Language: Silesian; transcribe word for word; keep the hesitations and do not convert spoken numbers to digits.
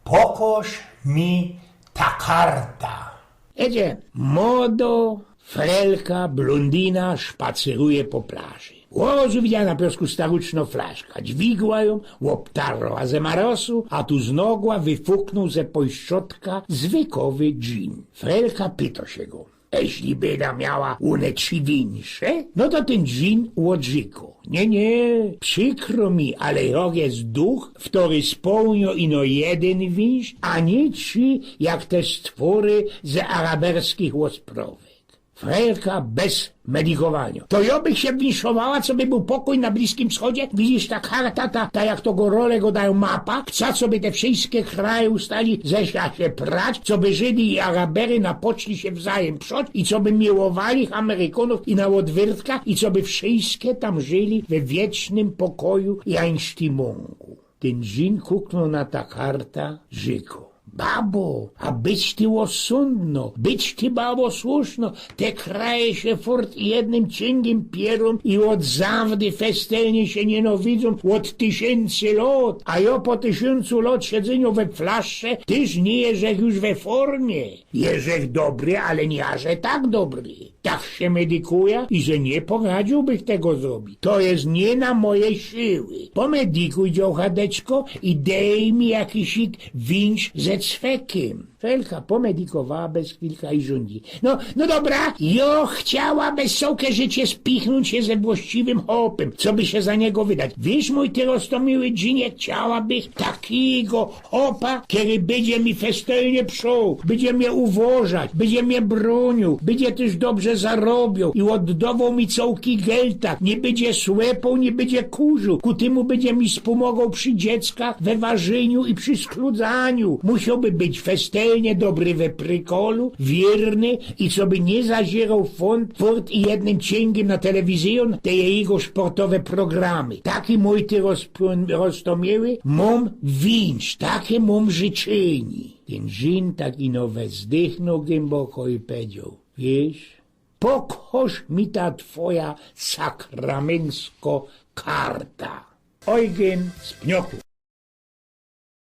Pokŏż mi ta karta. Wiedzie, modo, frelka, blōndina szpacyruje po plaży. Ôd razu widza na piŏsku staruczno flaszka. Dźwigła jōm, ôbtarła ze marosu, a tu z nogła wyfuknōł ze pojszczotka zwykowy dżin. Frelka pytŏ sie go: „Eźli byda miała ône trzi wińsze?” No to tyn dżin ôdrzykŏ: „Niy, niy, przikro mi, ale jŏ je duch, ftory spełniŏ ino jedyn wińsz, a niy trzi, jak te stwory ze araberskich ôstrowek”. Frelka bez medikowaniŏ: „To jŏ bych sie wińszowała, coby bōł pokōj na Bliskim Wschodzie. Widzisz, ta karta, ta, ta, jak to gorole godajōm, mapa, chca, coby te wszyjske kraje ustali ze sia sie prać, coby Żydy i Arabery napoczli sie wzajym przoć i coby miłowali Amerykōnōw i na ôdwyrtka, i coby wszyjske tam żyli we wiecznym pokoju i ajnsztimōngu”. Tyn dżin kuknōł na ta karta, rzykŏ: „Babo, a być ty ôsōndnŏ, być ty, babo, słusznŏ. Te kraje sie fort jednym ciyngiym pierōm i ôd zawdy festelnie sie niynawidzōm, ôd tysiyncy lŏt, a jŏ po tysiyncu lŏt siedzyniŏ we flaszce tyż niy jeżech już we formie. Jeżech dobry, ale niy aże tak dobry. Tak sie medikuja, iże niy poradziłbych tego zrobić. To je niy na moje siły. Pomedikuj, dziołcha, deczko, i dej mi jakiś wińsz ze cwekym”. Frelka pomedikowała bez chwilka i rzōndzi: „No, no dobra, jŏ chciałabych, sołkyrze, spiknōńć sie ze właściwym chopym, coby sie za niego wydać. Wiysz, mōj ty roztōmiyły dżinie, chciałabych takigo chopa, kery bydzie mi festelnie przoł, bydzie mie uwożać, bydzie mie brōniōł, bydzie tyż dobrze zarobioł i ôddŏwoł mi cołki geltak, niy bydzie słepōł, niy bydzie kurziōł, ku tymu bydzie mi spōmogoł przi dzieckach, we warzyniu i przi skludzaniu. Musiołby być festelnie dobry we prykolu, wierny i coby niy zaziroł fort, fort i jednym ciyngiym na telewizyjōn te jego sportowe programy. Taki, mōj ty roz-, roztōmiyły, mōm wińsz, take mōm życzynie”. Tyn dżin tak ino wezdychnōł głymboko i pedzioł: „Wiysz, pokŏż mi ta twoja sakramyńsko karta”. Ojgyn z Pnioków.